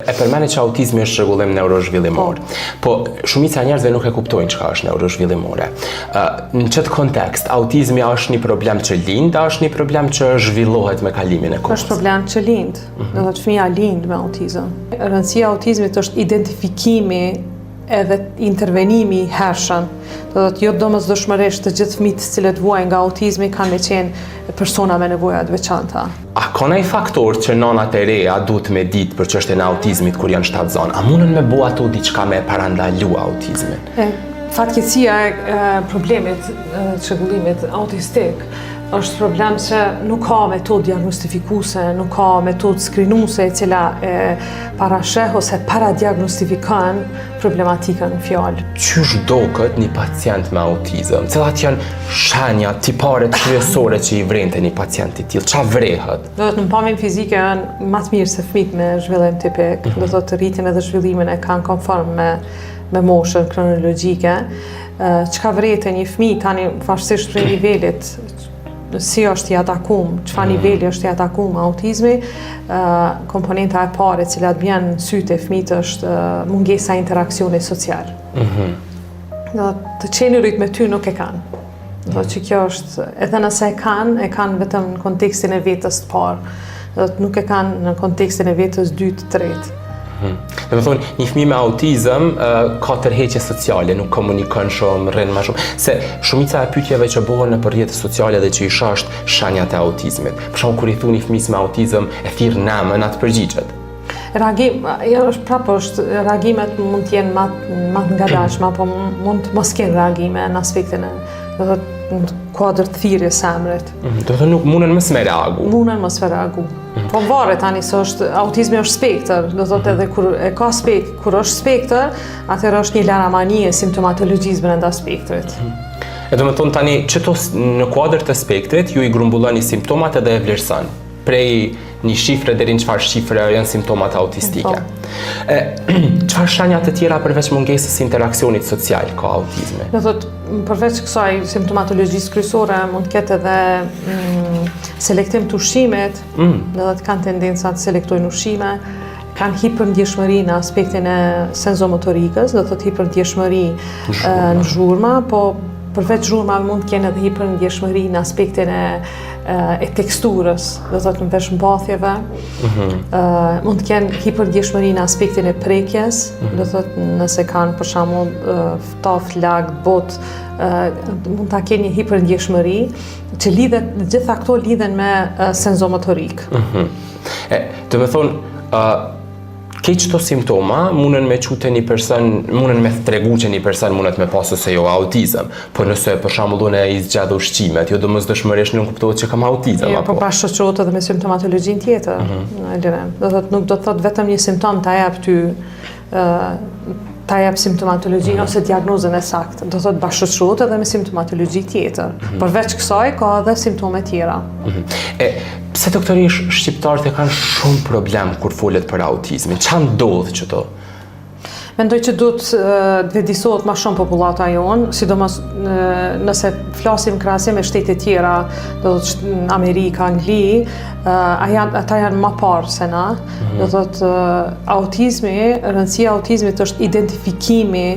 e përmeni që autizmi është çrregullim neurozhvillimor. Po. Po shumica e njerëzve nuk e kuptojnë çka është neurozhvillimore. Ë në qët kontekst, autizmi a është një problem që lind, a është një problem që zhvillohet me kalimin e kohës? Është problem që lind. Mm -hmm. Do thotë fëmija lind me autizëm. Rëndësia e autizmit është identifikimi edhe intervenimi i hershëm. Do thotë jo domosdoshmërisht të gjithë fëmijët të cilët vuajnë nga autizmi kanë me qenë persona me nevoja të veçanta. A ka naj faktor që nanat e reja duhet me ditë për çështjen e autizmit kur janë shtatzënë? A mundën me bo ato diçka me parandalu autizmin? E, fatkeqësia e problemit çrregullimit autistik është problem se nuk ka metodë diagnostifikuese, nuk ka metodë skrinuese e cila e parasheh ose paradiagnostifikon problematikën në fjalë. Qysh doket një pacient me autizëm? Cilat janë shenjat, tiparet kryesore që i vren te një pacient i tillë? Ça vrehet? Do thotë në pamjen fizike janë ma të mirë se fëmijët me zhvillim tipik, mm -hmm. do thotë rritjen edhe zhvillimin e kanë konform me me moshën kronologjike. Çka vrehet te një fëmijë tani varësisht prej nivelit si është i atakum, çfarë mm. niveli është i atakum autizmi, komponenta e parë e cila të bjen në sy te fëmijët është mungesa e interaksionit social. Mm -hmm. Do të qenurit me ty nuk e kanë. Do që kjo është, edhe nëse e kanë, e kanë vetëm në kontekstin e vetës të parë. Do të nuk e kanë në kontekstin e vetës dytë, tretë. Mhm. Do me thonë, një fëmijë me autizëm ka tërheqje sociale, nuk komunikon shumë, rrin ma shumë, se shumica e pyetjeve që bëhen nëpër rrjete sociale dhe që i shoh është shenjat e autizmit. Për shembull, kur i thu një fëmijës me autizëm, e thirr n'emën, a t'përgjigjet. Reagim, jo, është prapë është, reagimet mund të jenë ma, ma të ngadalshme, apo mund të mos kenë reagime në aspektin e, do të në kuadër të thirrjes së emrit. Mhm, do të nuk munden mos me reagu. Munden mos me reagu. Mhm. Po varet tani se është autizmi është spektër, do thotë edhe kur e ka spekt, kur është spektër, atëherë është një laramani e simptomatologjisë brenda spektrit. Mhm. E do me thonë tani, qëto në kuadër të spektrit, ju i grumbulloni simptomat edhe e vlerësoni. Prej një shifre deri në çfarë shifre janë simptomat autistike. Po. E, çfarë shenja të tjera përveç mungesës së interaksionit social ka autizmi? Do thotë, përveç kësaj simptomatologjisë kryesore, mund të ketë edhe mm, selektim të ushqimit, mm. do thotë kanë tendenca të selektojnë ushqime, kanë hiperndjeshmëri në aspektin e senzomotorikës, do thotë hiperndjeshmëri në zhurma, po përveç zhurmave mund të kenë edhe hiperndjeshmëri në aspektin e e teksturës, do thotë në veshmbathjeve, mm -hmm. mund të kenë hiperndjeshmëri në aspektin e prekjes, mm -hmm. do thotë nëse kanë për shembull ftoftë, lagtë, butë, mund ta kenë një hiperndjeshmëri që lidhet, gjitha këto lidhen me senzomotorikë. Mm -hmm. E, do me thonë, uh, Krejt qëto simptoma munden me çu te një person, munden me tregu që një person mundet me pasë ose jo autizëm. Po nëse për shembull unë i zgjedh ushqimet, jo domosdoshmërisht nuk kuptohet që kam autizëm jo, apo. Po bashkëshoqërohet edhe me simptomatologjinë tjetër, mm -hmm. Do thotë nuk do të thotë vetëm një simptom ta jap ty ta jap simptomatologjinë mm -hmm. ose diagnozën e saktë. Do thotë bashkëshoqërohet edhe me simptomatologji tjetër. Mm -hmm. Përveç kësaj ka edhe simptome tjera. Mm -hmm. E pse doktoreshë shqiptarët e kanë shumë problem kur folet për autizmin? Ça ndodh qëto? Mendoj që duhet të vetëdijesohet ma shumë popullata jonë, sidomos nëse flasim krahasim me shtetet tjera, do të thotë në Amerikë, Angli, janë, ata janë ma parë se na, mm -hmm. do të thotë autizmi, rëndësia e autizmit është identifikimi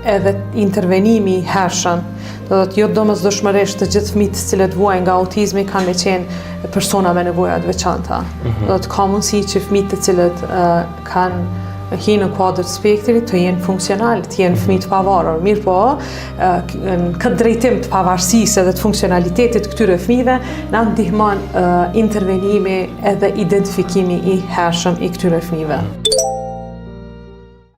edhe intervenimi i hershëm. Do të thotë jo domosdoshmërisht të gjithë fëmijët të cilët vuajnë nga autizmi kanë me qenë persona me nevoja të veçanta. Mm -hmm. Do të thotë ka mundësi që fëmijët të cilët uh, kanë hi në kuadër të spektrit të jenë funksional, të jenë fëmijë të pavarur. Mirëpo, në këtë drejtim të pavarësisë edhe të funksionalitetit të këtyre fëmijëve, na ndihmon intervenimi edhe identifikimi i hershëm i këtyre fëmijëve.